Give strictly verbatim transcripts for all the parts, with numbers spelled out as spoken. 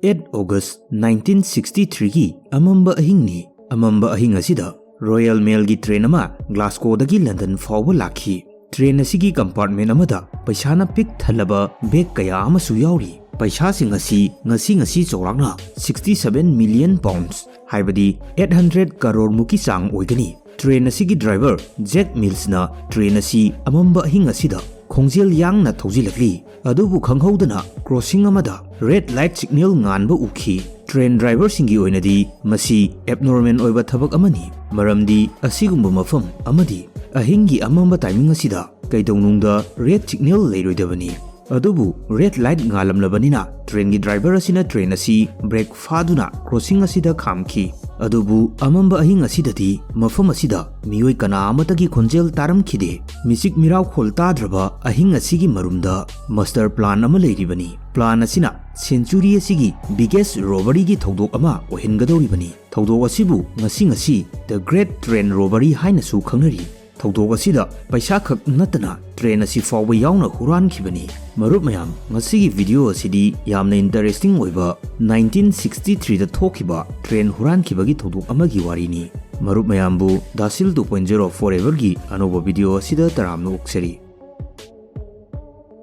Eight August nineteen sixty ꯊ꯭ꯔꯤꯒꯤ ꯑꯃꯝꯕ ꯑꯍꯤꯡꯅꯤ꯫ ꯑꯃꯝꯕ ꯑꯍꯤꯡ ꯑꯁꯤꯗ ꯔꯣꯌꯦꯜ ꯃꯦꯜꯒꯤ ꯇ꯭ꯔꯦꯟ ꯑꯃ ꯒ꯭ꯂꯥꯁꯀꯣꯗꯒꯤ ꯂꯟꯗꯟ ꯐꯥꯎꯕ ꯂꯥꯛꯈꯤ꯫ ꯇ꯭ꯔꯦꯟ ꯑꯁꯤꯒꯤ ꯀꯝꯄꯥꯔꯠꯃꯦꯟ ꯑꯃꯗ ꯄꯩꯁꯥꯅ ꯄꯤꯛ ꯊꯜꯂꯕ ꯕꯦꯒ ꯀꯌꯥ ꯑꯃꯁꯨ ꯌꯥꯎꯔꯤ꯫ ꯄꯩꯁꯥꯁꯤꯡ ꯑꯁꯤ ꯉꯁꯤ ꯉꯁꯤ ꯆꯥꯎꯔꯥꯛꯅ ꯁꯤꯛꯁꯇꯤ ꯁꯚꯦꯟ ꯃꯤꯂꯤꯌꯟ ꯄꯥꯎꯟꯗ, ꯍꯥꯏꯕꯗꯤ ꯑꯩꯠ ꯍꯟꯗ꯭ꯔꯦꯠ ꯀꯔꯣꯔ ꯃꯨꯛꯀꯤ ꯆꯥꯡ ꯑꯣꯏꯒꯅꯤ꯫ ꯇ꯭ꯔꯦꯟ ꯑꯁꯤꯒꯤ ꯗ꯭ꯔꯥꯏꯚꯔ ꯖꯦꯛ ꯃꯤꯜꯁꯅ ꯇ꯭ꯔꯦꯟ ꯑꯁꯤ ꯑꯃꯝꯕ ꯑꯍꯤꯡ ꯑꯁꯤꯗ ꯈꯣꯡꯖꯦꯜ ꯌꯥꯡꯅ ꯊꯧꯖꯤꯜꯂꯛꯂꯤ꯫ ꯑꯗꯨꯕꯨ ꯈꯪꯍꯧꯗꯅ ꯀ꯭ꯔꯣꯁꯤꯡ ꯑꯃꯗ ꯔꯦꯗ ꯂꯥꯏꯠ ꯁꯤꯒꯅꯦꯜ ꯉꯥꯟꯕ ꯎꯈꯤ꯫ ꯇ꯭ꯔꯦꯟ ꯗ꯭ꯔꯥꯏꯚꯔꯁꯤꯡꯒꯤ ꯑꯣꯏꯅꯗꯤ ꯃꯁꯤ ꯑꯦꯕꯅꯣꯔꯃꯦꯜ ꯑꯣꯏꯕ ꯊꯕꯛ ꯑꯃꯅꯤ, ꯃꯔꯝꯗꯤ ꯑꯁꯤꯒꯨꯝꯕ ꯃꯐꯝ ꯑꯃꯗꯤ ꯑꯍꯤꯡꯒꯤ ꯑꯃꯝꯕ ꯇꯥꯏꯃꯤꯡ ꯑꯁꯤꯗ ꯀꯩꯗꯧꯅꯨꯡꯗ ꯔꯦꯗ ꯁꯤꯒꯅꯦꯜ ꯂꯩꯔꯣꯏꯗꯕꯅꯤ꯫ ꯑꯗꯨꯕꯨ ꯔꯦꯗ ꯂꯥꯏꯠ ꯉꯥꯜꯂꯝꯂꯕꯅꯤꯅ ꯇ꯭ꯔꯦꯟꯒꯤ ꯗ꯭ꯔꯥꯏꯚꯔ ꯑꯁꯤꯅ ꯇ꯭ꯔꯦꯟ ꯑꯁꯤ ꯕ꯭ꯔꯦꯛ ꯐꯥꯗꯨꯅ ꯀ꯭ꯔꯣꯁꯤꯡ ꯑꯁꯤꯗ ꯈꯥꯝꯈꯤ꯫ ꯑꯗꯨꯕꯨ ꯑꯃꯝꯕ ꯑꯍꯤꯡ ꯑꯁꯤꯗꯗꯤ ꯃꯐꯝ ꯑꯁꯤꯗ ꯃꯤꯑꯣꯏ ꯀꯅꯥ ꯑꯃꯠꯇꯒꯤ ꯈꯣꯟꯖꯦꯜ ꯇꯥꯔꯝꯈꯤꯗꯦ꯫ ꯃꯤꯆꯤꯛ ꯃꯤꯔꯥꯎꯈꯣꯜ ꯇꯥꯗ꯭ꯔꯕ ꯑꯍꯤꯡ ꯑꯁꯤꯒꯤ ꯃꯔꯨꯝꯗ ꯃꯥꯁꯇꯔ ꯄ꯭ꯂꯥꯟ ꯑꯃ ꯂꯩꯔꯤꯕꯅꯤ꯫ ꯄ꯭ꯂꯥꯟ ꯑꯁꯤꯅ ꯁꯦꯟꯆꯨꯔꯤ ꯑꯁꯤꯒꯤ ꯕꯤꯒꯦꯁ ꯔꯣꯕꯔꯤꯒꯤ ꯊꯧꯗꯣꯛ ꯑꯃ ꯑꯣꯏꯍꯟꯒꯗꯧꯔꯤꯕꯅꯤ꯫ ꯊꯧꯗꯣꯛ ꯑꯁꯤꯕꯨ ꯉꯁꯤ ꯉꯁꯤ ꯗ ꯒ꯭ꯔꯦꯠ ꯇ꯭ꯔꯦꯟ ꯔꯣꯕꯔꯤ ꯍꯥꯏꯅꯁꯨ ꯈꯪꯅꯔꯤ꯫ ꯊꯧꯗꯣꯛ ꯑꯁꯤꯗ ꯄꯩꯁꯥ ꯈꯛ ꯅꯠꯇꯅ ꯇ꯭ꯔꯦꯟ ꯑꯁꯤ ꯐꯥꯎꯕ ꯌꯥꯎꯅ ꯍꯨꯔꯥꯟꯈꯤꯕꯅꯤ꯫ ꯃꯔꯨꯞ ꯃꯌꯥꯝ, ꯉꯁꯤꯒꯤ ꯚꯤꯗꯤꯑꯣ ꯑꯁꯤꯗꯤ ꯌꯥꯝꯅ ꯏꯟꯇꯔꯦꯁꯇꯤꯡ ꯑꯣꯏꯕ ꯅꯥꯏꯟꯇꯤꯟ ꯁꯤꯛꯁꯇꯤ ꯊ꯭ꯔꯤꯗ ꯊꯣꯛꯈꯤꯕ ꯇ꯭ꯔꯦꯟ ꯍꯨꯔꯥꯟꯈꯤꯕꯒꯤ ꯊꯧꯗꯣꯛ ꯑꯃꯒꯤ ꯋꯥꯔꯤꯅꯤ꯫ ꯃꯔꯨꯞ ꯃꯌꯥꯝꯕꯨ ꯗꯥꯁꯤꯜ ꯇꯨ ꯄꯣꯏꯟ ꯖꯦꯔꯣ ꯐꯣꯔ ꯑꯦꯚꯔꯒꯤ ꯑꯅꯧꯕ ꯚꯤꯗꯤꯑꯣ ꯑꯁꯤꯗ ꯇꯔꯥꯝꯅ ꯑꯣꯛꯆꯔꯤ꯫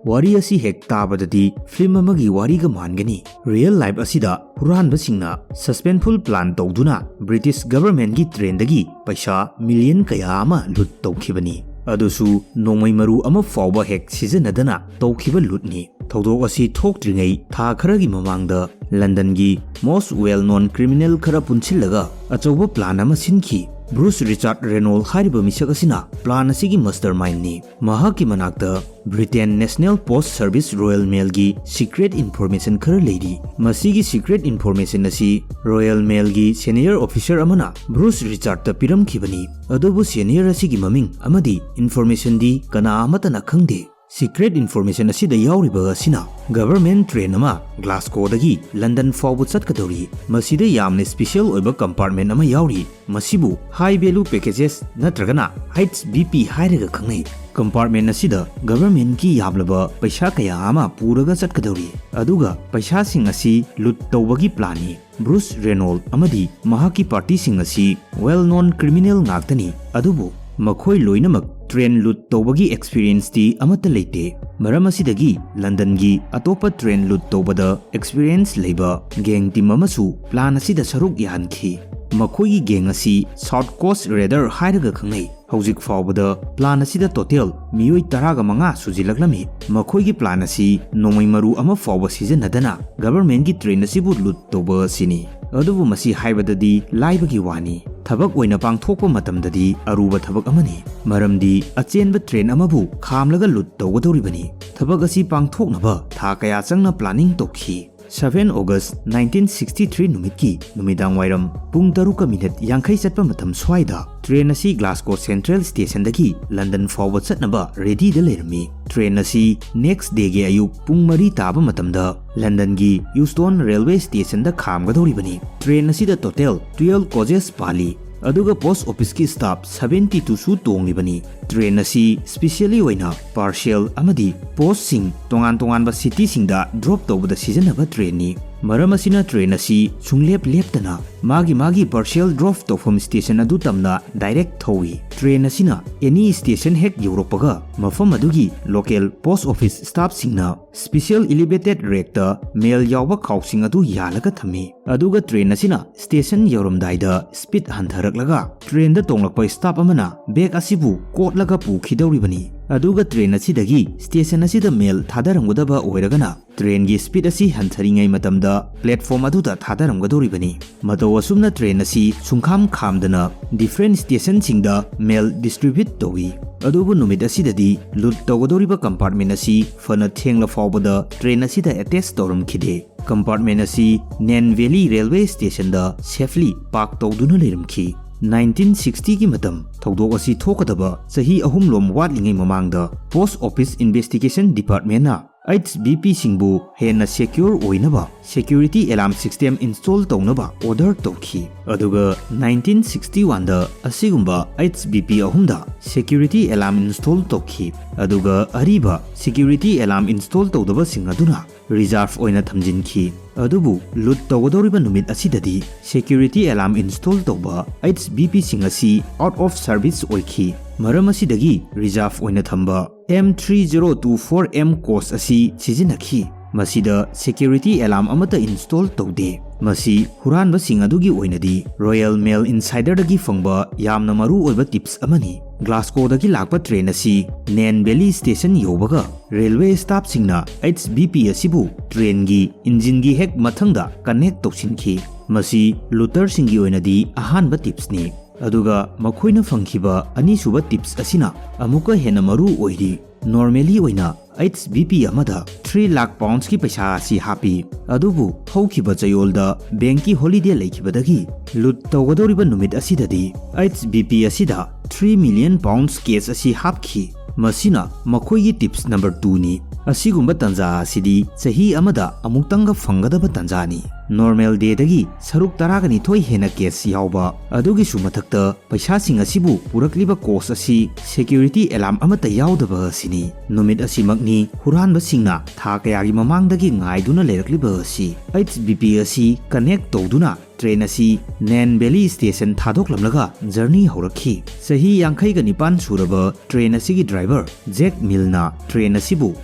ꯋꯥꯔꯤ ꯑꯁꯤ ꯍꯦꯛ ꯇꯥꯕꯗꯗꯤ ꯐꯤꯂꯝ ꯑꯃꯒꯤ ꯋꯥꯔꯤꯒ ꯃꯥꯟꯒꯅꯤ꯫ ꯔꯤꯌꯦꯜ ꯂꯥꯏꯐ ꯑꯁꯤꯗ ꯍꯨꯔꯥꯟꯕꯁꯤꯡꯅ ꯁꯁꯄꯦꯟꯐꯨꯜ ꯄ꯭ꯂꯥꯟ ꯇꯧꯗꯨꯅ ꯕ꯭ꯔꯤꯇꯤꯁ ꯒꯚꯔꯟꯃꯦꯟꯠꯀꯤ ꯇ꯭ꯔꯦꯟꯗꯒꯤ ꯄꯩꯁꯥ ꯃꯤꯂꯤꯌꯟ ꯀꯌꯥ ꯑꯃ ꯂꯨꯠ ꯇꯧꯈꯤꯕꯅꯤ꯫ ꯑꯗꯨꯁꯨ ꯅꯣꯡꯃꯩ ꯃꯔꯨ ꯑꯃ ꯐꯥꯎꯕ ꯍꯦꯛ ꯁꯤꯖꯤꯟꯅꯗꯅ ꯇꯧꯈꯤꯕ ꯂꯨꯠꯅꯤ꯫ ꯊꯧꯗꯣꯛ ꯑꯁꯤ ꯊꯣꯛꯇ꯭ꯔꯤꯉꯩ ꯊꯥ ꯈꯔꯒꯤ ꯃꯃꯥꯡꯗ ꯂꯟꯗꯟꯒꯤ most well known criminal ꯈꯔ ꯄꯨꯟꯁꯤꯜꯂꯒ ꯑꯆꯧꯕ ꯄ꯭ꯂꯥꯟ ꯑꯃ ꯁꯤꯟꯈꯤ꯫ ꯕ꯭ꯔꯨꯁ ꯔꯤꯆꯥꯔꯗ ꯔꯦꯅꯣꯜ ꯍꯥꯏꯔꯤꯕ ꯃꯤꯁꯛ ꯑꯁꯤꯅ ꯄ꯭ꯂꯥꯟ ꯑꯁꯤꯒꯤ ꯃꯥꯁꯇꯔ ꯃꯥꯏꯟꯅꯤ꯫ ꯃꯍꯥꯛꯀꯤ ꯃꯅꯥꯛꯇ Britain national post service royal ꯃꯦꯜꯒꯤ ꯁꯤꯀ꯭ꯔꯦꯠ ꯏꯟꯐꯣꯔꯃꯦꯁꯟ ꯈꯔ ꯂꯩꯔꯤ꯫ ꯃꯁꯤꯒꯤ ꯁꯤꯀ꯭ꯔꯦꯠ ꯏꯟꯐꯣꯔꯃꯦꯁꯟ ꯑꯁꯤ ꯔꯣꯌꯦꯜ ꯃꯦꯜꯒꯤ ꯁꯦꯅꯤꯌꯔ ꯑꯣꯐꯤꯁꯔ ꯑꯃꯅ ꯕ꯭ꯔꯨꯁ ꯔꯤꯆꯥꯔꯗꯇ ꯄꯤꯔꯝꯈꯤꯕꯅꯤ, ꯑꯗꯨꯕꯨ ꯁꯦꯅꯤꯌꯔ ꯑꯁꯤꯒꯤ ꯃꯃꯤꯡ ꯑꯃꯗꯤ ꯏꯟꯐꯣꯔꯃꯦꯁꯟꯗꯤ ꯀꯅꯥ ꯑꯃꯠꯇꯅ ꯈꯪꯗꯦ꯫ Secret information ꯑꯁꯤꯗ ꯌꯥꯎꯔꯤꯕ ꯑꯁꯤꯅ, government train ꯑꯃ Glasgow ꯗꯒꯤ London ꯐꯥꯎꯕ ꯆꯠꯀꯗꯧꯔꯤ꯫ ꯃꯁꯤꯗ ꯌꯥꯝꯅ special ꯑꯣꯏꯕ compartment ꯑꯃ ꯌꯥꯎꯔꯤ꯫ ꯃꯁꯤꯕꯨ high value packages ꯅꯠꯇ꯭ꯔꯒꯅ H V P ꯍꯥꯏꯔꯒ ꯈꯪꯅꯩ꯫ Compartment ꯑꯁꯤꯗ government ꯀꯤ ꯌꯥꯝꯂꯕ ꯄꯩꯁꯥ ꯀꯌꯥ ꯑꯃ ꯄꯨꯔꯒ ꯆꯠꯀꯗꯧꯔꯤ, ꯑꯗꯨꯒ ꯄꯩꯁꯥꯁꯤꯡ ꯑꯁꯤ loot ꯇꯧꯕꯒꯤ plan ꯅꯤ꯫ Bruce Renault ꯑꯃꯗꯤ ꯃꯍꯥꯛꯀꯤ party ꯁꯤꯡ ꯑꯁꯤ well known criminal ꯉꯥꯛꯇꯅꯤ, ꯑꯗꯨꯕꯨ ꯃꯈꯣꯏ ꯂꯣꯏꯅꯃꯛ train loot ꯇꯧꯕꯒꯤ experience ꯇꯤ ꯑꯃꯠꯇ ꯂꯩꯇꯦ꯫ ꯃꯔꯝ ꯑꯁꯤꯗꯒꯤ London ꯒꯤ ꯑꯇꯣꯞꯄ train loot ꯇꯧꯕꯗ experience ꯂꯩꯕ gang team ꯑꯃꯁꯨ plan ꯑꯁꯤꯗ ꯁꯔꯨꯛ ꯌꯥꯍꯟꯈꯤ꯫ ꯃꯈꯣꯏꯒꯤ gang ꯑꯁꯤ South Coast Raider ꯍꯥꯏꯔꯒ ꯈꯪꯅꯩ꯫ ꯍꯧꯖꯤꯛ ꯐꯥꯎꯕꯗ plan ꯑꯁꯤꯗ total ꯃꯤꯑꯣꯏ ꯇꯔꯥꯒ ꯃꯉꯥ ꯁꯨꯖꯤꯜꯂꯛꯂꯝꯃꯤ꯫ ꯃꯈꯣꯏꯒꯤ plan ꯑꯁꯤ ꯅꯣꯡꯃꯩ ꯃꯔꯨ ꯑꯃ ꯐꯥꯎꯕ ꯁꯤꯖꯤꯟꯅꯗꯅ government ꯒꯤ train ꯑꯁꯤꯕꯨ loot ꯇꯧꯕ ꯑꯁꯤꯅꯤ꯫ ꯑꯗꯨꯕꯨ ꯃꯁꯤ ꯍꯥꯏꯕꯗꯗꯤ ꯂꯥꯏꯕꯒꯤ ꯋꯥꯅꯤ꯫ ꯊꯕꯛ ꯑꯣꯏꯅ ꯄꯥꯡꯊꯣꯛꯄ ꯃꯇꯝꯗꯗꯤ ꯑꯔꯨꯕ ꯊꯕꯛ ꯑꯃꯅꯤ, ꯃꯔꯝꯗꯤ ꯑꯆꯦꯟꯕ train ꯑꯃꯕꯨ ꯈꯥꯝꯂꯒ loot ꯇꯧꯒꯗꯧꯔꯤꯕꯅꯤ꯫ ꯊꯕꯛ ꯑꯁꯤ ꯄꯥꯡꯊꯣꯛꯅꯕ ꯊꯥ ꯀꯌꯥ ꯆꯪꯅ planning ꯇꯧꯈꯤ꯫ Seven August nineteen sixty three ꯅꯨꯃꯤꯠꯀꯤ ꯅꯨꯃꯤꯗꯥꯡ ꯋꯥꯏꯔꯝ ꯄꯨꯡ ꯇꯔꯨꯛꯀ minute ꯌꯥꯡꯈꯩ ꯆꯠꯄ ꯃꯇꯝ ꯁ꯭ꯋꯥꯏꯗ train ꯑꯁꯤ Glasgow Central Station ꯗꯒꯤ London ꯐꯥꯎꯕ ꯆꯠꯅꯕ ready ꯗ ꯂꯩꯔꯝꯃꯤ꯫ Train ꯑꯁꯤ next day ꯒꯤ ꯑꯌꯨꯛ ꯄꯨꯡ ꯃꯔꯤ ꯇꯥꯕ ꯃꯇꯝꯗ London ꯒꯤ Euston Railway Station ꯗ ꯈꯥꯝꯒꯗꯧꯔꯤꯕꯅꯤ꯫ Train ꯑꯁꯤꯗ total twelve coaches ꯄꯥꯜꯂꯤ, ꯑꯗꯨꯒ post office ꯀꯤ staff seventy two ꯁꯨ ꯇꯣꯡꯂꯤꯕꯅꯤ꯫ Train ꯑꯁꯤ specially ꯑꯣꯏꯅ parcel ꯑꯃꯗꯤ post ꯁꯤꯡ ꯇꯣꯉꯥꯟ ꯇꯣꯉꯥꯟꯕ city ꯁꯤꯡꯗ drop ꯇꯧꯕꯗ ꯁꯤꯖꯤꯟꯅꯕ train ꯅꯤ꯫ ꯃꯔꯝ ꯑꯁꯤꯅ train ꯑꯁꯤ ꯁꯨꯡꯂꯦꯞ ꯂꯦꯞꯇꯅ ꯃꯥꯒꯤ ꯃꯥꯒꯤ parcel drop ꯇꯧꯐꯝ station ꯑꯗꯨ ꯇꯝꯅ direct ꯊꯧꯏ꯫ Train ꯑꯁꯤꯅ any station ꯍꯦꯛ ꯌꯧꯔꯛꯄꯒ ꯃꯐꯝ ꯑꯗꯨꯒꯤ local post office staff ꯁꯤꯡꯅ special elevated rack ꯇ mail ꯌꯥꯎꯕ ꯈꯥꯎꯁꯤꯡ ꯑꯗꯨ ꯌꯥꯜꯂꯒ ꯊꯝꯃꯤ꯫ ꯑꯗꯨꯒ train ꯑꯁꯤꯅ station ꯌꯧꯔꯝꯗꯥꯏꯗ speed ꯍꯟꯊꯔꯛꯂꯒ train ꯗ ꯇꯣꯡꯂꯛꯄ staff ꯑꯃꯅ bag ꯑꯁꯤꯕꯨ ꯀꯣꯠꯂꯒ ꯄꯨꯈꯤꯗꯧꯔꯤꯕꯅꯤ꯫ ꯑꯗꯨꯒ train ꯑꯁꯤꯗꯒꯤ station ꯑꯁꯤꯗ mail ꯊꯥꯗꯔꯝꯒꯗꯕ ꯑꯣꯏꯔꯒꯅ train ꯒꯤ speed ꯑꯁꯤ ꯍꯟꯊꯔꯤꯉꯩ ꯃꯇꯝꯗ platform ꯑꯗꯨꯗ ꯊꯥꯗꯔꯝꯒꯗꯧꯔꯤꯕꯅꯤ꯫ ꯃꯇꯧ ꯑꯁꯨꯝꯅ train ꯑꯁꯤ ꯁꯨꯡꯈꯥꯝ ꯈꯥꯝꯗꯅ different station ꯁꯤꯡꯗ mail distribute ꯇꯧꯏ꯫ ꯑꯗꯨꯕꯨ ꯅꯨꯃꯤꯠ ꯑꯁꯤꯗꯗꯤ loot ꯇꯧꯒꯗꯧꯔꯤꯕ compartment ꯑꯁꯤ ꯐꯅ ꯊꯦꯡꯂ ꯐꯥꯎꯕꯗ train ꯑꯁꯤꯗ attach ꯇꯧꯔꯝꯈꯤꯗꯦ꯫ Compartment ꯑꯁꯤ Nene Valley Railway Station ꯗ safely park ꯇꯧꯗꯨꯅ ꯂꯩꯔꯝꯈꯤ꯫ ꯅꯥꯏꯟꯇꯤꯟ ꯁꯤꯛꯁꯇꯤꯒꯤ ꯃꯇꯝ, ꯊꯧꯗꯣꯛ ꯑꯁꯤ ꯊꯣꯛꯀꯗꯕ ꯆꯍꯤ ꯑꯍꯨꯝꯂꯣꯝ ꯋꯥꯠꯂꯤꯉꯩ ꯃꯃꯥꯡꯗ Post Office Investigation Departmentꯅ H B Pꯁꯤꯡꯕꯨ ꯍꯦꯟꯅ secure ꯑꯣꯏꯅꯕ security alarm system install ꯇꯧꯅꯕ order ꯇꯧꯈꯤ꯫ ꯑꯗꯨꯒ ꯅꯥꯏꯟꯇꯤꯟ ꯁꯤꯛꯁꯇꯤ ꯋꯥꯟꯗ ꯑꯁꯤꯒꯨꯝꯕ H B P ꯑꯍꯨꯝꯗ security alarm install ꯇꯧꯈꯤ꯫ ꯑꯗꯨꯒ ꯑꯔꯤꯕ security alarm install ꯇꯧꯗꯕꯁꯤꯡ ꯑꯗꯨꯅ reserve ꯑꯣꯏꯅ ꯊꯝꯖꯤꯟꯈꯤ꯫ ꯑꯗꯨꯕꯨ loot ꯇꯧꯒꯗꯧꯔꯤꯕ ꯅꯨꯃꯤꯠ ꯑꯁꯤꯗꯗꯤ security alarm install ꯇꯧꯕ H B Pꯁꯤꯡ ꯑꯁꯤ out of service ꯑꯣꯏꯈꯤ꯫ ꯃꯔꯝ ꯑꯁꯤꯗꯒꯤ reserve ꯑꯣꯏꯅ ꯊꯝꯕ M three zero two four M coach ꯑꯁꯤ ꯁꯤꯖꯤꯟꯅꯈꯤ꯫ ꯃꯁꯤꯗ security alarm ꯑꯃꯠꯇ install ꯇꯧꯗꯦ꯫ ꯃꯁꯤ ꯍꯨꯔꯥꯟꯕꯁꯤꯡ ꯑꯗꯨꯒꯤ ꯑꯣꯏꯅꯗꯤ Royal Mail Insiderꯗꯒꯤ ꯐꯪꯕ ꯌꯥꯝꯅ ꯃꯔꯨ ꯑꯣꯏꯕ tips ꯑꯃꯅꯤ꯫ Glasgowꯗꯒꯤ ꯂꯥꯛꯄ train ꯑꯁꯤ Nain Valley Station ꯌꯧꯕꯒ railway staffꯁꯤꯡꯅ H B P ꯑꯁꯤꯕꯨ trainꯒꯤ engineꯒꯤ ꯍꯦꯛ ꯃꯊꯪꯗ connect ꯇꯧꯁꯤꯟꯈꯤ꯫ ꯃꯁꯤ looterꯁꯤꯡꯒꯤ ꯑꯣꯏꯅꯗꯤ ꯑꯍꯥꯟꯕ tipsꯅꯤ꯫ ꯑꯗꯨꯒ ꯃꯈꯣꯏꯅ ꯐꯪꯈꯤꯕ ꯑꯅꯤꯁꯨꯕ tips ꯑꯁꯤꯅ ꯑꯃꯨꯛꯀ ꯍꯦꯟꯅ ꯃꯔꯨ ꯑꯣꯏꯔꯤ꯫ Normally ꯑꯣꯏꯅ H B P ꯑꯃꯗ three lakh poundsꯀꯤ ꯄꯩꯁꯥ ꯑꯁꯤ ꯍꯥꯞꯄꯤ, ꯑꯗꯨꯕꯨ ꯍꯧꯈꯤꯕ ꯆꯌꯣꯜꯗ bankꯀꯤ holiday ꯂꯩꯈꯤꯕꯗꯒꯤ loot ꯇꯧꯒꯗꯧꯔꯤꯕ ꯅꯨꯃꯤꯠ ꯑꯁꯤꯗꯗꯤ H B P ꯑꯁꯤꯗ three million pounds cash ꯑꯁꯤ ꯍꯥꯞꯈꯤ꯫ ꯃꯁꯤꯅ ꯃꯈꯣꯏꯒꯤ tips number twoꯅꯤ꯫ ꯑꯁꯤꯒꯨꯝꯕ ꯇꯥꯟꯖꯥ ꯑꯁꯤꯗꯤ ꯆꯍꯤ ꯑꯃꯗ ꯑꯃꯨꯛꯇꯪꯒ ꯐꯪꯒꯗꯕ ꯇꯥꯟꯖꯥꯅꯤ꯫ Normal dayꯗꯒꯤ ꯁꯔꯨꯛ ꯇꯔꯥꯒ ꯅꯤꯊꯣꯏ ꯍꯦꯟꯅ cash ꯌꯥꯎꯕ, ꯑꯗꯨꯒꯤꯁꯨ ꯃꯊꯛꯇ ꯄꯩꯁꯥꯁꯤꯡ ꯑꯁꯤꯕꯨ ꯄꯨꯔꯛꯂꯤꯕ coach ꯑꯁꯤ security alarm ꯑꯃꯠꯇ ꯌꯥꯎꯗꯕ ꯑꯁꯤꯅꯤ꯫ ꯅꯨꯃꯤꯠ ꯑꯁꯤꯃꯛꯅꯤ ꯍꯨꯔꯥꯟꯕꯁꯤꯡꯅ ꯊꯥ ꯀꯌꯥꯒꯤ ꯃꯃꯥꯡꯗꯒꯤ ꯉꯥꯏꯗꯨꯅ ꯂꯩꯔꯛꯂꯤꯕ ꯑꯁꯤ꯫ H B P ꯑꯁꯤ connect ꯇꯧꯗꯨꯅ train ꯑꯁꯤ Nain Valley Station ꯊꯥꯗꯣꯛꯂꯝꯂꯒ journey ꯍꯧꯔꯛꯈꯤ꯫ ꯆꯍꯤ ꯌꯥꯡꯈꯩꯒ ꯅꯤꯄꯥꯟ ꯁꯨꯔꯕ train ꯑꯁꯤꯒꯤ driver Jack Millꯅ train ꯑꯁꯤꯕꯨ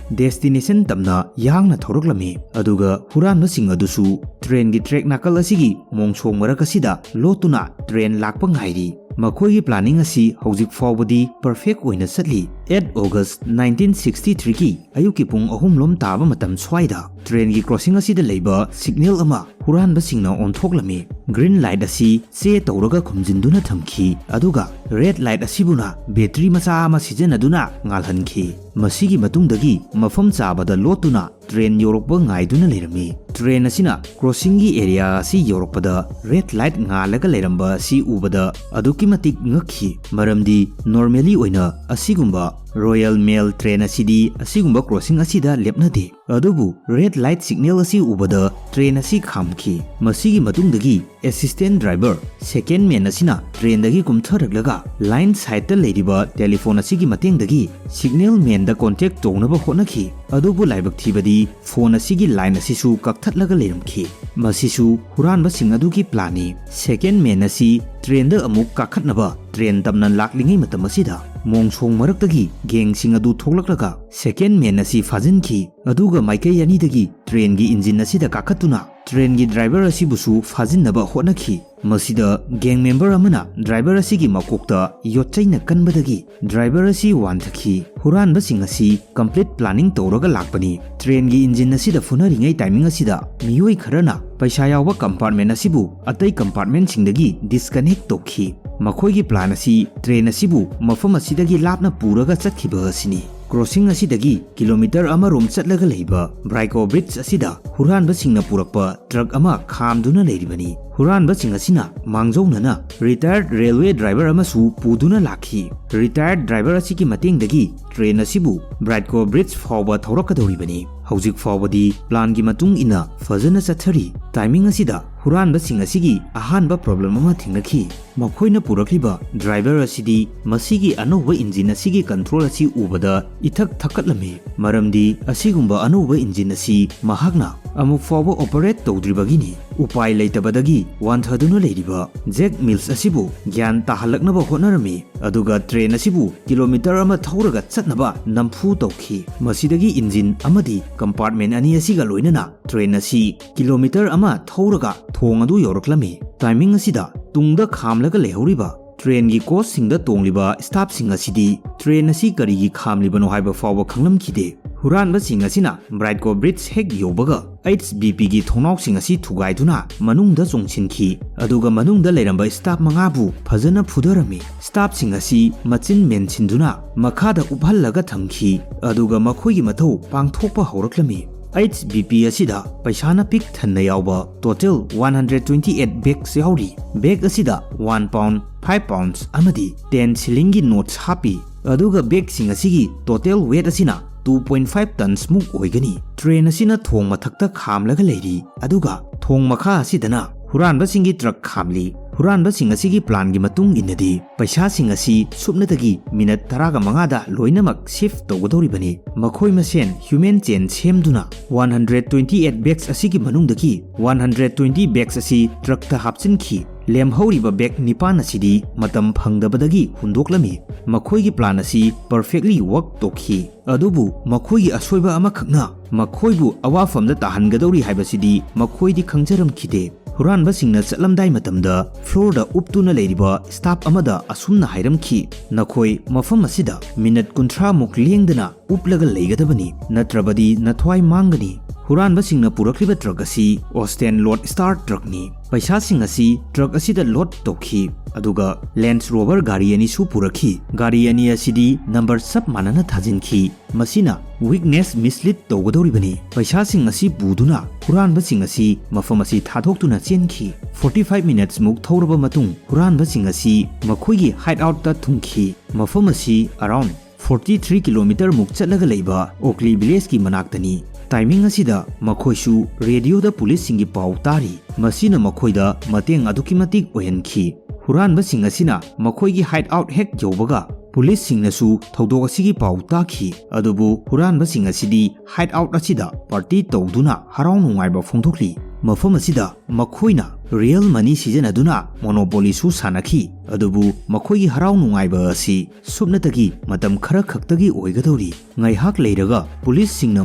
destination ꯇꯝꯅ ꯌꯥꯡꯅ ꯊꯧꯔꯛꯂꯝꯃꯤ, ꯑꯗꯨꯒ ꯍꯨꯔꯥꯟꯕꯁꯤꯡ ꯑꯗꯨꯁꯨ trainꯒꯤ track ꯅꯥꯀꯜ ꯑꯁꯤꯒꯤ ꯃꯣꯡꯁꯣꯡ ꯃꯔꯛ ꯑꯁꯤꯗ ꯂꯣꯠꯇꯨꯅ train ꯂꯥꯛꯄ ꯉꯥꯏꯔꯤ꯫ ꯃꯈꯣꯏꯒꯤ planning ꯑꯁꯤ ꯍꯧꯖꯤꯛ ꯐꯥꯎꯕꯗꯤ perfect ꯑꯣꯏꯅ ꯆꯠꯂꯤ꯫ Eight August nineteen sixty threeꯒꯤ ꯑꯌꯨꯛꯀꯤ ꯄꯨꯡ ꯑꯍꯨꯝ ꯂꯣꯝ ꯇꯥꯕ ꯃꯇꯝ ꯁ꯭ꯋꯥꯏꯗ trainꯒꯤ crossing ꯑꯁꯤꯗ ꯂꯩꯕ signal ꯑꯃ ꯍꯨꯔꯥꯟꯕꯁꯤꯡꯅ ꯑꯣꯟꯊꯣꯛꯂꯝꯃꯤ꯫ Green light ꯑꯁꯤ ꯆꯦ ꯇꯧꯔꯒ ꯈꯨꯝꯖꯤꯟꯗꯨꯅ ꯊꯝꯈꯤ, ꯑꯗꯨꯒ red light ꯑꯁꯤꯕꯨꯅ battery ꯃꯆꯥ ꯑꯃ ꯁꯤꯖꯤꯟꯅꯗꯨꯅ ꯉꯥꯜꯍꯟꯈꯤ꯫ ꯃꯁꯤꯒꯤ ꯃꯇꯨꯡꯗꯒꯤ ꯃꯐꯝ ꯆꯥꯕꯗ ꯂꯣꯠꯇꯨꯅ ꯇ꯭ꯔꯦꯟ ꯌꯧꯔꯛꯄ ꯉꯥꯏꯗꯨꯅ ꯂꯩꯔꯝꯃꯤ꯫ ꯇ꯭ꯔꯦꯟ ꯑꯁꯤꯅ ꯀ꯭ꯔꯣꯁꯤꯡꯒꯤ ꯑꯦꯔꯤꯌꯥ ꯑꯁꯤ ꯌꯧꯔꯛꯄꯗ ꯔꯦꯗ ꯂꯥꯏꯠ ꯉꯥꯜꯂꯒ ꯂꯩꯔꯝꯕ ꯑꯁꯤ ꯎꯕꯗ ꯑꯗꯨꯛꯀꯤ ꯃꯇꯤꯛ ꯉꯛꯈꯤ, ꯃꯔꯝꯗꯤ ꯅꯣꯔꯃꯦꯂꯤ ꯑꯣꯏꯅ ꯑꯁꯤꯒꯨꯝꯕ ꯔꯣꯌꯦꯜ ꯃꯦꯜ ꯇ꯭ꯔꯦꯟ ꯑꯁꯤꯗꯤ ꯑꯁꯤꯒꯨꯝꯕ ꯀ꯭ꯔꯣꯁꯤꯡ ꯑꯁꯤꯗ ꯂꯦꯞꯅꯗꯦ꯫ ꯑꯗꯨꯕꯨ ꯔꯦꯗ ꯂꯥꯏꯠ ꯁꯤꯒꯅꯦꯜ ꯑꯁꯤ ꯎꯕꯗ ꯇ꯭ꯔꯦꯟ ꯑꯁꯤ ꯈꯥꯝꯈꯤ꯫ ꯃꯁꯤꯒꯤ ꯃꯇꯨꯡꯗꯒꯤ ꯑꯦꯁꯤꯁꯇꯦꯟ ꯗ꯭ꯔꯥꯏꯚꯔ ꯁꯦꯀꯦꯟ ꯃꯦꯟ ꯑꯁꯤꯅ ꯇ꯭ꯔꯦꯟꯗꯒꯤ ꯀꯨꯝꯊꯔꯛꯂꯒ ꯂꯥꯏꯟ ꯁꯥꯏꯠꯇ ꯂꯩꯔꯤꯕ ꯇꯦꯂꯤꯐꯣꯟ ꯑꯁꯤꯒꯤ ꯃꯇꯦꯡꯗꯒꯤ ꯁꯤꯒꯅꯦꯜ ꯃꯦꯟꯗ ꯀꯣꯟꯇꯦꯛ ꯇꯧꯅꯕ ꯍꯣꯠꯅꯈꯤ꯫ ꯑꯗꯨꯕꯨ ꯂꯥꯏꯕꯛ ꯊꯤꯕꯗꯤ ꯐꯣꯟ ꯑꯁꯤꯒꯤ ꯂꯥꯏꯟ ꯑꯁꯤꯁꯨ ꯀꯛꯊꯠꯂꯒ ꯂꯩꯔꯝꯈꯤ꯫ ꯃꯁꯤꯁꯨ ꯍꯨꯔꯥꯟꯕꯁꯤꯡ ꯑꯗꯨꯒꯤ ꯄ꯭ꯂꯥꯟꯅꯤ꯫ ꯁꯦꯀꯦꯟ ꯃꯦꯟ ꯑꯁꯤ ꯇ꯭ꯔꯦꯟꯗ ꯑꯃꯨꯛ ꯀꯥꯈꯠꯅꯕ ꯇ꯭ꯔꯦꯟ ꯇꯝꯅ ꯂꯥꯛꯂꯤꯉꯩ ꯃꯇꯝ ꯑꯁꯤꯗ ꯃꯣꯡꯁꯣꯡ ꯃꯔꯛꯇꯒꯤ ꯒꯦꯡꯁꯤꯡ ꯑꯗꯨ ꯊꯣꯛꯂꯛꯂꯒ ꯁꯦꯀꯦꯟ ꯃꯦꯟ ꯑꯁꯤ ꯐꯥꯖꯤꯟꯈꯤ꯫ ꯑꯗꯨꯒ ꯃꯥꯏꯀꯩ ꯑꯅꯤꯗꯒꯤ ꯇ꯭ꯔꯦꯟꯒꯤ ꯏꯟꯖꯤꯟ ꯑꯁꯤꯗ ꯀꯥꯈꯠꯇꯨꯅ ꯇ꯭ꯔꯦꯟꯒꯤ ꯗ꯭ꯔꯥꯏꯚꯔ ꯑꯁꯤꯕꯨꯁꯨ ꯐꯥꯖꯤꯟꯅꯕ ꯍꯣꯠꯅꯈꯤ꯫ ꯃꯁꯤꯗ ꯒꯦꯡ ꯃꯦꯝꯕꯔ ꯑꯃꯅ ꯗ꯭ꯔꯥꯏꯚꯔ ꯑꯁꯤꯒꯤ ꯃꯀꯣꯛꯇ ꯌꯣꯠꯆꯩꯅ ꯀꯟꯕꯗꯒꯤ ꯗ꯭ꯔꯥꯏꯚꯔ ꯑꯁꯤ ꯋꯥꯟꯊꯈꯤ꯫ ꯍꯨꯔꯥꯟꯕꯁꯤꯡ ꯑꯁꯤ ꯀꯝꯄ꯭ꯂꯤꯠ ꯄ꯭ꯂꯥꯅꯤꯡ ꯇꯧꯔꯒ ꯂꯥꯛꯄꯅꯤ꯫ ꯇ꯭ꯔꯦꯟꯒꯤ ꯏꯟꯖꯤꯟ ꯑꯁꯤꯗ ꯐꯨꯅꯔꯤꯉꯩ ꯇꯥꯏꯃꯤꯡ ꯑꯁꯤꯗ ꯃꯤꯑꯣꯏ ꯈꯔꯅ ꯄꯩꯁꯥ ꯌꯥꯎꯕ ꯀꯝꯄꯥꯔꯠꯃꯦꯟ ꯑꯁꯤꯕꯨ ꯑꯇꯩ ꯀꯝꯄꯥꯔꯠꯃꯦꯟꯁꯤꯡꯗꯒꯤ ꯗꯤꯁꯀꯅꯦꯛ ꯇꯧꯈꯤ꯫ ꯃꯈꯣꯏꯒꯤ ꯄ꯭ꯂꯥꯟ ꯑꯁꯤ ꯇ꯭ꯔꯦꯟ ꯑꯁꯤꯕꯨ ꯃꯐꯝ ꯑꯁꯤꯗꯒꯤ ꯂꯥꯞꯅ ꯄꯨꯔꯒ ꯆꯠꯈꯤꯕ ꯑꯁꯤꯅꯤ꯫ ꯀ꯭ꯔꯣꯁꯤꯡ ꯑꯁꯤꯗꯒꯤ ꯀꯤꯂꯣꯃꯤꯇꯔ ꯑꯃꯔꯣꯝ ꯆꯠꯂꯒ ꯂꯩꯕ ꯕ꯭ꯔꯥꯏꯀꯣ ꯕ꯭ꯔꯤꯖ ꯑꯁꯤꯗ ꯍꯨꯔꯥꯟꯕꯁꯤꯡꯅ ꯄꯨꯔꯛꯄ ꯇ꯭ꯔꯛ ꯑꯃ ꯈꯥꯝꯗꯨꯅ ꯂꯩꯔꯤꯕꯅꯤ꯫ ꯍꯨꯔꯥꯟꯕꯁꯤꯡ ꯑꯁꯤꯅ ꯃꯥꯡꯖꯧꯅꯅ ꯔꯤꯇꯥꯌꯔꯗ ꯔꯦꯜꯋꯦ ꯗ꯭ꯔꯥꯏꯚꯔ ꯑꯃꯁꯨ ꯄꯨꯗꯨꯅ ꯂꯥꯛꯈꯤ꯫ ꯔꯤꯇꯥꯌꯔꯗ ꯗ꯭ꯔꯥꯏꯚꯔ ꯑꯁꯤꯒꯤ ꯃꯇꯦꯡꯗꯒꯤ ꯇ꯭ꯔꯦꯟ ꯑꯁꯤꯕꯨ ꯕ꯭ꯔꯥꯏꯀꯣ ꯕ꯭ꯔꯤꯖ ꯐꯥꯎꯕ ꯊꯧꯔꯛꯀꯗꯧꯔꯤꯕꯅꯤ꯫ ꯍꯧꯖꯤꯛ ꯐꯥꯎꯕꯗꯤ ꯄ꯭ꯂꯥꯟꯒꯤ ꯃꯇꯨꯡ ꯏꯟꯅ ꯐꯖꯅ ꯆꯠꯊꯔꯤ꯫ ꯇꯥꯏꯃꯤꯡ ꯑꯁꯤꯗ ꯍꯨꯔꯥꯟꯕꯁꯤꯡ ꯑꯁꯤꯒꯤ ꯑꯍꯥꯟꯕ ꯄ꯭ꯔꯣꯕ꯭ꯂꯦꯝ ꯑꯃ ꯊꯦꯡꯅꯈꯤ꯫ ꯃꯈꯣꯏꯅ ꯄꯨꯔꯛꯂꯤꯕ ꯗ꯭ꯔꯥꯏꯚꯔ ꯑꯁꯤꯗꯤ ꯃꯁꯤꯒꯤ ꯑꯅꯧꯕ ꯏꯟꯖꯤꯟ ꯑꯁꯤꯒꯤ ꯀꯟꯇ꯭ꯔꯣꯜ ꯑꯁꯤ ꯎꯕꯗ ꯏꯊꯛ ꯊꯛꯀꯠꯂꯝꯃꯤ, ꯃꯔꯝꯗꯤ ꯑꯁꯤꯒꯨꯝꯕ ꯑꯅꯧꯕ ꯏꯟꯖꯤꯟ ꯑꯁꯤ ꯃꯍꯥꯛꯅ ꯑꯃꯨꯛ ꯐꯥꯎꯕ ꯑꯣꯄꯔꯦꯠ ꯇꯧꯗ꯭ꯔꯤꯕꯒꯤꯅꯤ꯫ ꯎꯄꯥꯏ ꯂꯩꯇꯕꯗꯒꯤ ꯋꯥꯟꯊꯗꯨꯅ ꯂꯩꯔꯤꯕ ꯖꯦꯛ ꯃꯤꯜꯁ ꯑꯁꯤꯕꯨ ꯒ꯭ꯌꯥꯟ ꯇꯥꯍꯜꯂꯛꯅꯕ ꯍꯣꯠꯅꯔꯝꯃꯤ, ꯑꯗꯨꯒ ꯇ꯭ꯔꯦꯟ ꯑꯁꯤꯕꯨ ꯀꯤꯂꯣꯃꯤꯇꯔ ꯑꯃ ꯊꯧꯔꯒ ꯆꯠꯅꯕ ꯅꯝꯐꯨ ꯇꯧꯈꯤ꯫ ꯃꯁꯤꯗꯒꯤ ꯏꯟꯖꯤꯟ ꯑꯃꯗꯤ ꯀꯝꯄꯥꯔꯠꯃꯦꯟ ꯑꯅꯤ ꯑꯁꯤꯒ ꯂꯣꯏꯅꯅ ꯇ꯭ꯔꯦꯟ ꯑꯁꯤ ꯀꯤꯂꯣꯃꯤꯇꯔ ꯑꯃ ꯊꯧꯔꯒ ꯊꯣꯡ ꯑꯗꯨ ꯌꯧꯔꯛꯂꯝꯃꯤ꯫ ꯇꯥꯏꯃꯤꯡ ꯑꯁꯤꯗ ꯇꯨꯡꯗ ꯈꯥꯝꯂꯒ ꯂꯩꯍꯧꯔꯤꯕ ꯇ꯭ꯔꯦꯟꯒꯤ ꯀꯣꯆꯁꯤꯡꯗ ꯇꯣꯡꯂꯤꯕ ꯁ꯭ꯇꯥꯐꯁꯤꯡ ꯑꯁꯤꯗꯤ ꯇ꯭ꯔꯦꯟ ꯑꯁꯤ ꯀꯔꯤꯒꯤ ꯈꯥꯝꯂꯤꯕꯅꯣ ꯍꯥꯏꯕ ꯐꯥꯎꯕ ꯈꯪꯂꯝꯈꯤꯗꯦ꯫ ꯍꯨꯔꯥꯟꯕꯁꯤꯡ ꯑꯁꯤꯅ ꯕ꯭ꯔꯥꯏꯀꯣ ꯕ꯭ꯔꯤꯖ ꯍꯦꯛ ꯌꯧꯕꯒ ꯑꯩꯆ ꯕꯤ ꯄꯤꯒꯤ ꯊꯣꯡꯅꯥꯎꯁꯤꯡ ꯑꯁꯤ ꯊꯨꯒꯥꯏꯗꯨꯅ ꯃꯅꯨꯡꯗ ꯆꯣꯡꯁꯤꯟꯈꯤ, ꯑꯗꯨꯒ ꯃꯅꯨꯡꯗ ꯂꯩꯔꯝꯕ ꯁ꯭ꯇꯥꯐ ꯃꯉꯥꯕꯨ ꯐꯖꯅ ꯐꯨꯊꯔꯝꯃꯤ꯫ ꯁ꯭ꯇꯥꯐꯁꯤꯡ ꯑꯁꯤ ꯃꯆꯤꯟ ꯃꯦꯟꯁꯤꯟꯗꯨꯅ ꯃꯈꯥꯗ ꯎꯞꯍꯜꯂꯒ ꯊꯝꯈꯤ, ꯑꯗꯨꯒ ꯃꯈꯣꯏꯒꯤ ꯃꯊꯧ ꯄꯥꯡꯊꯣꯛꯄ ꯍꯧꯔꯛꯂꯝꯃꯤ꯫ H B P ꯑꯁꯤꯗ ꯄꯩꯁꯥꯅ ꯄꯤꯛ ꯊꯟꯅ ꯌꯥꯎꯕ total one hundred twenty eight bags ꯌꯥꯎꯔꯤ꯫ Bag ꯑꯁꯤꯗ one pound, five pounds ꯑꯃꯗꯤ ten shillingꯒꯤ notes ꯍꯥꯞꯄꯤ꯫ ꯑꯗꯨꯒ bagꯁꯤꯡ ꯑꯁꯤꯒꯤ total weight ꯑꯁꯤꯅ two point five tons ꯃꯨꯛ ꯑꯣꯏꯒꯅꯤ꯫ Train ꯑꯁꯤꯅ ꯊꯣꯡ ꯃꯊꯛꯇ ꯈꯥꯝꯂꯒ ꯂꯩꯔꯤ, ꯑꯗꯨꯒ ꯊꯣꯡ ꯃꯈꯥ ꯑꯁꯤꯗꯅ ꯍꯨꯔꯥꯟꯕꯁꯤꯡꯒꯤ truck ꯈꯥꯝꯂꯤ꯫ ꯍꯨꯔꯥꯟꯕꯁꯤꯡ ꯑꯁꯤꯒꯤ planꯒꯤ ꯃꯇꯨꯡ ꯏꯟꯅꯗꯤ ꯄꯩꯁꯥꯁꯤꯡ ꯑꯁꯤ ꯁꯨꯞꯅꯇꯒꯤ minute ꯇꯔꯥꯒ ꯃꯉꯥꯗ ꯂꯣꯏꯅꯃꯛ shift ꯇꯧꯒꯗꯧꯔꯤꯕꯅꯤ꯫ ꯃꯈꯣꯏ ꯃꯁꯦꯟ human chain ꯁꯦꯝꯗꯨꯅ one hundred twenty eight bags ꯑꯁꯤꯒꯤ ꯃꯅꯨꯡꯗꯒꯤ one hundred twenty bags ꯑꯁꯤ truckꯇ ꯍꯥꯞꯆꯤꯟꯈꯤ꯫ ꯂꯦꯝꯍꯧꯔꯤꯕ bag ꯅꯤꯄꯥꯟ ꯑꯁꯤꯗꯤ ꯃꯇꯝ ꯐꯪꯗꯕꯗꯒꯤ ꯍꯨꯟꯗꯣꯛꯂꯝꯃꯤ꯫ ꯃꯈꯣꯏꯒꯤ plan ꯑꯁꯤ perfectly work ꯇꯧꯈꯤ꯫ ꯑꯗꯨꯕꯨ ꯃꯈꯣꯏꯒꯤ ꯑꯁꯣꯏꯕ ꯑꯃꯈꯛꯅ ꯃꯈꯣꯏꯕꯨ ꯑꯋꯥꯐꯝꯗ ꯇꯥꯍꯟꯒꯗꯧꯔꯤ ꯍꯥꯏꯕꯁꯤꯗꯤ ꯃꯈꯣꯏꯗꯤ ꯈꯪꯖꯔꯝꯈꯤꯗꯦ꯫ ꯍꯨꯔꯥꯟꯕꯁꯤꯡꯅ ꯆꯠꯂꯝꯗꯥꯏ ꯃꯇꯝꯗ floorꯗ ꯎꯞꯇꯨꯅ ꯂꯩꯔꯤꯕ staff ꯑꯃꯗ ꯑꯁꯨꯝꯅ ꯍꯥꯏꯔꯝꯈꯤ, "ꯅꯈꯣꯏ ꯃꯐꯝ ꯑꯁꯤꯗ minute ꯀꯨꯟꯊ꯭ꯔꯥ ꯃꯨꯛ ꯂꯦꯡꯗꯅ ꯎꯞꯂꯒ ꯂꯩꯒꯗꯕꯅꯤ, ꯅꯠꯇ꯭ꯔꯕꯗꯤ ꯅꯊ꯭ꯋꯥꯏ ꯃꯥꯡꯒꯅꯤ"꯫ ꯍꯨꯔꯥꯟꯕꯁꯤꯡꯅ ꯄꯨꯔꯛꯂꯤꯕ truck ꯑꯁꯤ Austin Lodestar truckꯅꯤ꯫ ꯄꯩꯁꯥꯁꯤꯡ ꯑꯁꯤ truck ꯑꯁꯤꯗ load ꯇꯧꯈꯤ, ꯑꯗꯨꯒ Range Rover ꯒꯥꯔꯤ ꯑꯅꯤꯁꯨ ꯄꯨꯔꯛꯈꯤ꯫ ꯒꯥꯔꯤ ꯑꯅꯤ ꯑꯁꯤꯗꯤ number ꯆꯞ ꯃꯥꯟꯅꯅ ꯊꯥꯖꯤꯟꯈꯤ꯫ ꯃꯁꯤꯅ witness mislead ꯇꯧꯒꯗꯧꯔꯤꯕꯅꯤ꯫ ꯄꯩꯁꯥꯁꯤꯡ ꯑꯁꯤ ꯄꯨꯗꯨꯅ ꯍꯨꯔꯥꯟꯕꯁꯤꯡ ꯑꯁꯤ ꯃꯐꯝ ꯑꯁꯤ ꯊꯥꯗꯣꯛꯇꯨꯅ ꯆꯦꯟꯈꯤ꯫ Forty five minutes ꯃꯨꯛ ꯊꯧꯔꯕ ꯃꯇꯨꯡ ꯍꯨꯔꯥꯟꯕꯁꯤꯡ ꯑꯁꯤ ꯃꯈꯣꯏꯒꯤ hideoutꯇ ꯊꯨꯡꯈꯤ꯫ ꯃꯐꯝ ꯑꯁꯤ around forty three kilometre ꯃꯨꯛ ꯆꯠꯂꯒ ꯂꯩꯕ Oakley Villageꯀꯤ ꯃꯅꯥꯛꯇꯅꯤ꯫ Timing ꯑꯁꯤꯗ ꯃꯈꯣꯏꯁꯨ radioꯗ policeꯁꯤꯡꯒꯤ ꯄꯥꯎ ꯇꯥꯔꯤ꯫ ꯃꯁꯤꯅ ꯃꯈꯣꯏꯗ ꯃꯇꯦꯡ ꯑꯗꯨꯛꯀꯤ ꯃꯇꯤꯛ ꯑꯣꯏꯍꯟꯈꯤ꯫ ꯍꯨꯔꯥꯟꯕꯁꯤꯡ ꯑꯁꯤꯅ ꯃꯈꯣꯏꯒꯤ hideout ꯍꯦꯛ ꯌꯧꯕꯒ policeꯁꯤꯡꯅꯁꯨ ꯊꯧꯗꯣꯛ ꯑꯁꯤꯒꯤ ꯄꯥꯎ ꯇꯥꯈꯤ꯫ ꯑꯗꯨꯕꯨ ꯍꯨꯔꯥꯟꯕꯁꯤꯡ ꯑꯁꯤꯗꯤ hideout ꯑꯁꯤꯗ party ꯇꯧꯗꯨꯅ ꯍꯔꯥꯎ ꯅꯨꯡꯉꯥꯏꯕ ꯐꯣꯡꯗꯣꯛꯂꯤ꯫ ꯃꯐꯝ ꯑꯁꯤꯗ ꯃꯈꯣꯏꯅ real money ꯁꯤꯖꯤꯟꯅꯗꯨꯅ Monopolyꯁꯨ ꯁꯥꯟꯅꯈꯤ꯫ ꯑꯗꯨꯕꯨ ꯃꯈꯣꯏꯒꯤ ꯍꯔꯥꯎ ꯅꯨꯡꯉꯥꯏꯕ ꯑꯁꯤ ꯁꯨꯞꯅꯇꯒꯤ ꯃꯇꯝ ꯈꯔ ꯈꯛꯇꯒꯤ ꯑꯣꯏꯒꯗꯧꯔꯤ꯫ ꯉꯥꯏꯍꯥꯛ ꯂꯩꯔꯒ policeꯁꯤꯡꯅ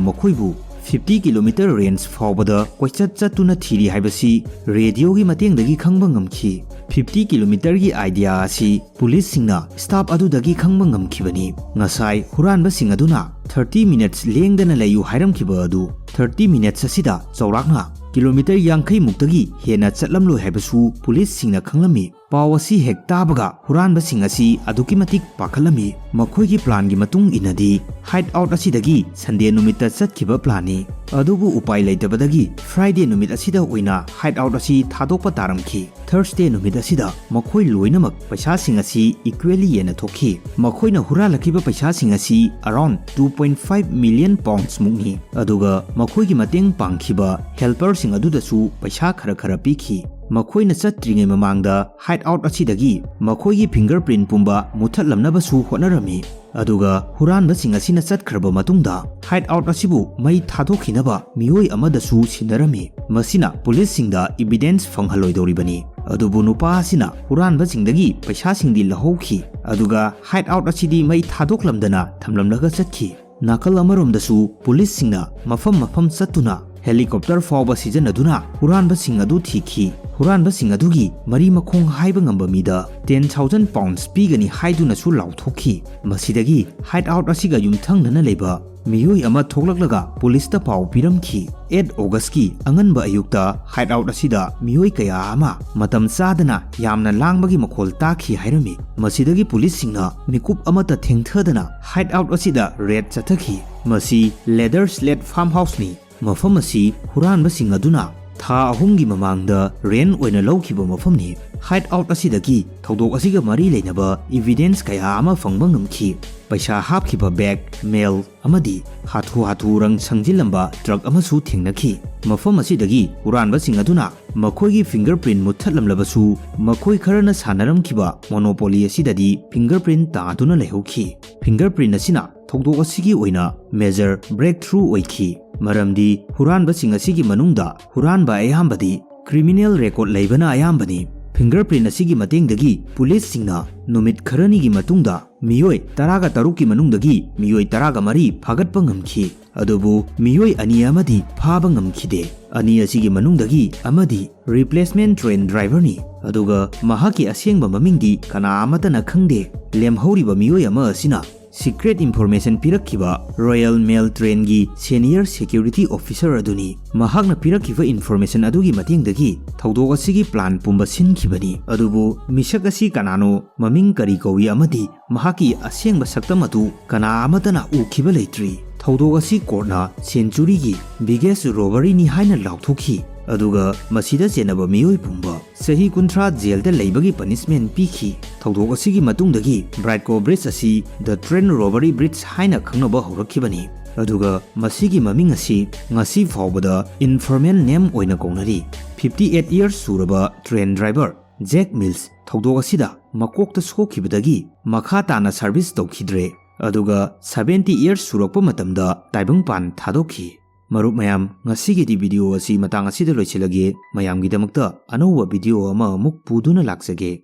ꯃꯈꯣꯏꯕꯨ fifty kilometre range ꯐꯥꯎꯕꯗ ꯀꯣꯏꯆꯠ ꯆꯠꯇꯨꯅ ꯊꯤꯔꯤ ꯍꯥꯏꯕꯁꯤ radioꯒꯤ ꯃꯇꯦꯡꯗꯒꯤ ꯈꯪꯕ ꯉꯝꯈꯤ꯫ Fifty kilometreꯒꯤ idea ꯑꯁꯤ policeꯁꯤꯡꯅ staff ꯑꯗꯨꯗꯒꯤ ꯈꯪꯕ ꯉꯝꯈꯤꯕꯅꯤ꯫ ꯉꯁꯥꯏ ꯍꯨꯔꯥꯟꯕꯁꯤꯡ ꯑꯗꯨꯅ thirty minutes ꯂꯦꯡꯗꯅ ꯂꯩꯌꯨ ꯍꯥꯏꯔꯝꯈꯤꯕ ꯑꯗꯨ ꯊꯥꯔꯇꯤ ꯃꯤꯅꯠꯁ ꯑꯁꯤꯗ ꯆꯥꯎꯔꯥꯛꯅ ꯀꯤꯂꯣꯃꯤꯇꯔ ꯌꯥꯡꯈꯩ ꯃꯨꯛꯇꯒꯤ ꯍꯦꯟꯅ ꯆꯠꯂꯝꯂꯣꯏ ꯍꯥꯏꯕꯁꯨ ꯄꯨꯂꯤꯁꯁꯤꯡꯅ ꯈꯪꯂꯝꯃꯤ꯫ ꯄꯥꯎ ꯑꯁꯤ ꯍꯦꯛ ꯇꯥꯕꯒ ꯍꯨꯔꯥꯟꯕꯁꯤꯡ ꯑꯁꯤ ꯑꯗꯨꯛꯀꯤ ꯃꯇꯤꯛ ꯄꯥꯈꯠꯂꯝꯃꯤ꯫ ꯃꯈꯣꯏꯒꯤ ꯄ꯭ꯂꯥꯟꯒꯤ ꯃꯇꯨꯡ ꯏꯟꯅꯗꯤ ꯍꯥꯏꯠ ꯑꯥꯎꯠ ꯑꯁꯤꯗꯒꯤ ꯁꯟꯗꯦ ꯅꯨꯃꯤꯠꯇ ꯆꯠꯈꯤꯕ ꯄ꯭ꯂꯥꯟꯅꯤ꯫ ꯑꯗꯨꯕꯨ ꯎꯄꯥꯏ ꯂꯩꯇꯕꯗꯒꯤ ꯐ꯭ꯔꯥꯏꯗꯦ ꯅꯨꯃꯤꯠ ꯑꯁꯤꯗ ꯑꯣꯏꯅ ꯍꯥꯏꯠ ꯑꯥꯎꯠ ꯑꯁꯤ ꯊꯥꯗꯣꯛꯄ ꯇꯥꯔꯝꯈꯤ꯫ ꯊꯔꯁꯗꯦ ꯅꯨꯃꯤꯠ ꯑꯁꯤꯗ ꯃꯈꯣꯏ ꯂꯣꯏꯅꯃꯛ ꯄꯩꯁꯥꯁꯤꯡ ꯑꯁꯤ ꯏꯀ꯭ꯋꯦꯂꯤ ꯌꯦꯟꯅꯊꯣꯛꯈꯤ꯫ ꯃꯈꯣꯏꯅ ꯍꯨꯔꯥꯜꯂꯛꯈꯤꯕ ꯄꯩꯁꯥꯁꯤꯡ ꯑꯁꯤ around two point five million pounds ꯃꯨꯛꯅꯤ꯫ ꯑꯗꯨꯒ ꯃꯈꯣꯏꯒꯤ ꯃꯇꯦꯡ ꯄꯥꯡꯈꯤꯕ ꯍꯦꯜꯄꯔꯁꯤꯡ ꯑꯗꯨꯗꯁꯨ ꯄꯩꯁꯥ ꯈꯔ ꯈꯔ ꯄꯤꯈꯤ꯫ ꯃꯈꯣꯏꯅ ꯆꯠꯇ꯭ꯔꯤꯉꯩ ꯃꯃꯥꯡꯗ ꯍꯥꯏꯠ ꯑꯥꯎꯠ ꯑꯁꯤꯗꯒꯤ ꯃꯈꯣꯏꯒꯤ ꯐꯤꯡꯒꯔ ꯄ꯭ꯔꯤꯟ ꯄꯨꯝꯕ ꯃꯨꯠꯊꯠꯂꯝꯅꯕꯁꯨ ꯍꯣꯠꯅꯔꯝꯃꯤ꯫ ꯑꯗꯨꯒ ꯍꯨꯔꯥꯟꯕꯁꯤꯡ ꯑꯁꯤꯅ ꯆꯠꯈ꯭ꯔꯕ ꯃꯇꯨꯡꯗ ꯍꯥꯏꯠ ꯑꯥꯎꯠ ꯑꯁꯤꯕꯨ ꯃꯩ ꯊꯥꯗꯣꯛꯈꯤꯅꯕ ꯃꯤꯑꯣꯏ ꯑꯃꯗꯁꯨ ꯁꯤꯟꯅꯔꯝꯃꯤ꯫ ꯃꯁꯤꯅ ꯄꯨꯂꯤꯁꯁꯤꯡꯗ ꯏꯕꯤꯗꯦꯟꯁ ꯐꯪꯍꯜꯂꯣꯏꯗꯧꯔꯤꯕꯅꯤ꯫ ꯑꯗꯨꯕꯨ ꯅꯨꯄꯥ ꯑꯁꯤꯅ ꯍꯨꯔꯥꯟꯕꯁꯤꯡꯗꯒꯤ ꯄꯩꯁꯥꯁꯤꯡꯗꯤ ꯂꯧꯍꯧꯈꯤ, ꯑꯗꯨꯒ ꯍꯥꯏꯠ ꯑꯥꯎꯠ ꯑꯁꯤꯗꯤ ꯃꯩ ꯊꯥꯗꯣꯛꯂꯝꯗꯅ ꯊꯝꯂꯝꯂꯒ ꯆꯠꯈꯤ꯫ ꯅꯥꯀꯜ ꯑꯃꯔꯣꯝꯗꯁꯨ ꯄꯨꯂꯤꯁꯁꯤꯡꯅ ꯃꯐꯝ ꯃꯐꯝ ꯆꯠꯇꯨꯅ ꯍꯦꯂꯤꯀꯣꯞꯇꯔ ꯐꯥꯎꯕ ꯁꯤꯖꯤꯟꯅꯗꯨꯅ ꯍꯨꯔꯥꯟꯕꯁꯤꯡ ꯑꯗꯨ ꯊꯤꯈꯤ꯫ ꯍꯨꯔꯥꯟꯕꯁꯤꯡ ꯑꯗꯨꯒꯤ ꯃꯔꯤ ꯃꯈꯣꯡ ꯍꯥꯏꯕ ꯉꯝꯕ ꯃꯤꯗ ꯇꯦꯟ ꯊꯥꯎꯖꯟ ꯄꯥꯎꯟꯁ ꯄꯤꯒꯅꯤ ꯍꯥꯏꯗꯨꯅꯁꯨ ꯂꯥꯎꯊꯣꯛꯈꯤ꯫ ꯃꯁꯤꯗꯒꯤ ꯍꯥꯏꯠ ꯑꯥꯎꯠ ꯑꯁꯤꯒ ꯌꯨꯝꯊꯪꯅꯅ ꯂꯩꯕ ꯃꯤꯑꯣꯏ ꯑꯃ ꯊꯣꯛꯂꯛꯂꯒ ꯄꯨꯂꯤꯁꯇ ꯄꯥꯎ ꯄꯤꯔꯝꯈꯤ꯫ ꯑꯩꯠ ꯑꯣꯒꯁꯀꯤ ꯑꯉꯟꯕ ꯑꯌꯨꯛꯇ ꯍꯥꯏꯠ ꯑꯥꯎꯠ ꯑꯁꯤꯗ ꯃꯤꯑꯣꯏ ꯀꯌꯥ ꯑꯃ ꯃꯇꯝ ꯆꯥꯗꯅ ꯌꯥꯝꯅ ꯂꯥꯡꯕꯒꯤ ꯃꯈꯣꯜ ꯇꯥꯈꯤ ꯍꯥꯏꯔꯝꯃꯤ꯫ ꯃꯁꯤꯗꯒꯤ ꯄꯨꯂꯤꯁꯁꯤꯡꯅ ꯃꯤꯀꯨꯞ ꯑꯃꯠꯇ ꯊꯦꯡꯊꯗꯅ ꯍꯥꯏꯠ ꯑꯥꯎꯠ ꯑꯁꯤꯗ ꯔꯦꯗ ꯆꯠꯊꯈꯤ꯫ ꯃꯁꯤ ꯂꯦꯗꯔ ꯁ꯭ꯂꯦꯠ ꯐꯥꯔꯝ ꯍꯥꯎꯁꯅꯤ꯫ ꯃꯐꯝ ꯑꯁꯤ ꯍꯨꯔꯥꯟꯕꯁꯤꯡ ꯑꯗꯨꯅ ꯊꯥ ꯑꯍꯨꯝꯒꯤ ꯃꯃꯥꯡꯗ ꯔꯦꯟ ꯑꯣꯏꯅ ꯂꯧꯈꯤꯕ ꯃꯐꯝꯅꯤ꯫ ꯍꯥꯏꯠ ꯑꯥꯎꯠ ꯑꯁꯤꯗꯒꯤ ꯊꯧꯗꯣꯛ ꯑꯁꯤꯒ ꯃꯔꯤ ꯂꯩꯅꯕ ꯏꯕꯤꯗꯦꯟꯁ ꯀꯌꯥ ꯑꯃ ꯐꯪꯕ ꯉꯝꯈꯤ꯫ ꯄꯩꯁꯥ ꯍꯥꯞꯈꯤꯕ ꯕꯦꯒ, ꯃꯦꯜ ꯑꯃꯗꯤ ꯍꯥꯊꯨ ꯍꯥꯊꯨ ꯔꯪ ꯁꯪꯖꯤꯜꯂꯝꯕ ꯇ꯭ꯔꯛ ꯑꯃꯁꯨ ꯊꯦꯡꯅꯈꯤ꯫ ꯃꯐꯝ ꯑꯁꯤꯗꯒꯤ ꯍꯨꯔꯥꯟꯕꯁꯤꯡ ꯑꯗꯨꯅ ꯃꯈꯣꯏꯒꯤ ꯐꯤꯡꯒꯔ ꯄ꯭ꯔꯤꯟ ꯃꯨꯠꯊꯠꯂꯝꯂꯕꯁꯨ, ꯃꯈꯣꯏ ꯈꯔꯅ ꯁꯥꯟꯅꯔꯝꯈꯤꯕ ꯃꯣꯅꯣꯄꯣꯂꯤ ꯑꯁꯤꯗꯗꯤ ꯐꯤꯡꯒꯔ ꯄ꯭ꯔꯤꯟ ꯇꯥꯗꯨꯅ ꯂꯩꯍꯧꯈꯤ꯫ ꯐꯤꯡꯒꯔ ꯄ꯭ꯔꯤꯟ ꯑꯁꯤꯅ ꯊꯧꯗꯣꯛ ꯑꯁꯤꯒꯤ ꯑꯣꯏꯅ ꯃꯦꯖꯔ ꯕ꯭ꯔꯦꯛ ꯊ꯭ꯔꯨ ꯑꯣꯏꯈꯤ, ꯃꯔꯝꯗꯤ ꯍꯨꯔꯥꯟꯕꯁꯤꯡ ꯑꯁꯤꯒꯤ ꯃꯅꯨꯡꯗ ꯍꯨꯔꯥꯟꯕ ꯑꯌꯥꯝꯕꯗꯤ ꯀ꯭ꯔꯤꯃꯤꯅꯦꯜ ꯔꯦꯀꯣꯔꯗ ꯂꯩꯕꯅ ꯑꯌꯥꯝꯕꯅꯤ꯫ ꯐꯤꯡꯒꯔ ꯄ꯭ꯔꯤꯟ ꯑꯁꯤꯒꯤ ꯃꯇꯦꯡꯗꯒꯤ ꯄꯨꯂꯤꯁꯁꯤꯡꯅ ꯅꯨꯃꯤꯠ ꯈꯔꯅꯤꯒꯤ ꯃꯇꯨꯡꯗ ꯃꯤꯑꯣꯏ ꯇꯔꯥꯒ ꯇꯔꯨꯛꯀꯤ ꯃꯅꯨꯡꯗꯒꯤ ꯃꯤꯑꯣꯏ ꯇꯔꯥꯒ ꯃꯔꯤ ꯐꯥꯒꯠꯄ ꯉꯝꯈꯤ꯫ ꯑꯗꯨꯕꯨ ꯃꯤꯑꯣꯏ ꯑꯅꯤ ꯑꯃꯗꯤ ꯐꯥꯕ ꯉꯝꯈꯤꯗꯦ꯫ ꯑꯅꯤ ꯑꯁꯤꯒꯤ ꯃꯅꯨꯡꯗꯒꯤ ꯑꯃꯗꯤ ꯔꯤꯄ꯭ꯂꯦꯁꯃꯦꯟ ꯇ꯭ꯔꯦꯟ ꯗ꯭ꯔꯥꯏꯚꯔꯅꯤ, ꯑꯗꯨꯒ ꯃꯍꯥꯛꯀꯤ ꯑꯁꯦꯡꯕ ꯃꯃꯤꯡꯗꯤ ꯀꯅꯥ ꯑꯃꯠꯇꯅ ꯈꯪꯗꯦ꯫ ꯂꯦꯝꯍꯧꯔꯤꯕ ꯃꯤꯑꯣꯏ ꯑꯃ ꯑꯁꯤꯅ secret information ꯄꯤꯔꯛꯈꯤꯕ Royal Mail trainꯒꯤ senior security officer ꯑꯗꯨꯅꯤ꯫ ꯃꯍꯥꯛꯅ ꯄꯤꯔꯛꯈꯤꯕ information ꯑꯗꯨꯒꯤ ꯃꯇꯦꯡꯗꯒꯤ ꯊꯧꯗꯣꯛ ꯑꯁꯤꯒꯤ plan ꯄꯨꯝꯕ ꯁꯤꯟꯈꯤꯕꯅꯤ꯫ ꯑꯗꯨꯕꯨ ꯃꯤꯁꯛ ꯑꯁꯤ ꯀꯅꯥꯅꯣ, ꯃꯃꯤꯡ ꯀꯔꯤ ꯀꯧꯏ ꯑꯃꯗꯤ ꯃꯍꯥꯛꯀꯤ ꯑꯁꯦꯡꯕ ꯁꯛꯇꯝ ꯑꯗꯨ ꯀꯅꯥ ꯑꯃꯠꯇꯅ ꯎꯈꯤꯕ ꯂꯩꯇ꯭ꯔꯤ꯫ ꯊꯧꯗꯣꯛ ꯑꯁꯤ courtꯅ centuryꯒꯤ biggest robberyꯅꯤ ꯍꯥꯏꯅ ꯂꯥꯎꯊꯣꯛꯈꯤ꯫ ꯑꯗꯨꯒ ꯃꯁꯤꯗ ꯆꯦꯟꯅꯕ ꯃꯤꯑꯣꯏ ꯄꯨꯝꯕ ꯆꯍꯤ ꯀꯨꯟꯊ꯭ꯔꯥ jailꯗ ꯂꯩꯕꯒꯤ punishment ꯄꯤꯈꯤ꯫ ꯊꯧꯗꯣꯛ ꯑꯁꯤꯒꯤ ꯃꯇꯨꯡꯗꯒꯤ Bridco Bridge ꯑꯁꯤ The Train Robbery Bridge ꯍꯥꯏꯅ ꯈꯪꯅꯕ ꯍꯧꯔꯛꯈꯤꯕꯅꯤ꯫ ꯑꯗꯨꯒ ꯃꯁꯤꯒꯤ ꯃꯃꯤꯡ ꯑꯁꯤ ꯉꯁꯤ ꯐꯥꯎꯕꯗ informal name ꯑꯣꯏꯅ ꯀꯧꯅꯔꯤ꯫ Fifty eight years ꯁꯨꯔꯕ train driver Jack Mills ꯊꯧꯗꯣꯛ ꯑꯁꯤꯗ ꯃꯀꯣꯛꯇ ꯁꯣꯛꯈꯤꯕꯗꯒꯤ ꯃꯈꯥ ꯇꯥꯅ service ꯇꯧꯈꯤꯗ꯭ꯔꯦ꯫ ꯑꯗꯨꯒ seventy years ꯁꯨꯔꯛꯄ ꯃꯇꯝꯗ ꯇꯥꯏꯕꯪꯄꯥꯟ ꯊꯥꯗꯣꯛꯈꯤ꯫ ꯃꯔꯨꯞ ꯃꯌꯥꯝ, ꯉꯁꯤꯒꯤꯗꯤ video ꯑꯁꯤ ꯃꯇꯥꯡ ꯑꯁꯤꯗ ꯂꯣꯏꯁꯤꯜꯂꯒꯦ꯫ ꯃꯌꯥꯝꯒꯤꯗꯃꯛꯇ ꯑꯅꯧꯕ video ꯑꯃ ꯑꯃꯨꯛ ꯄꯨꯗꯨꯅ ꯂꯥꯛꯆꯒꯦ꯫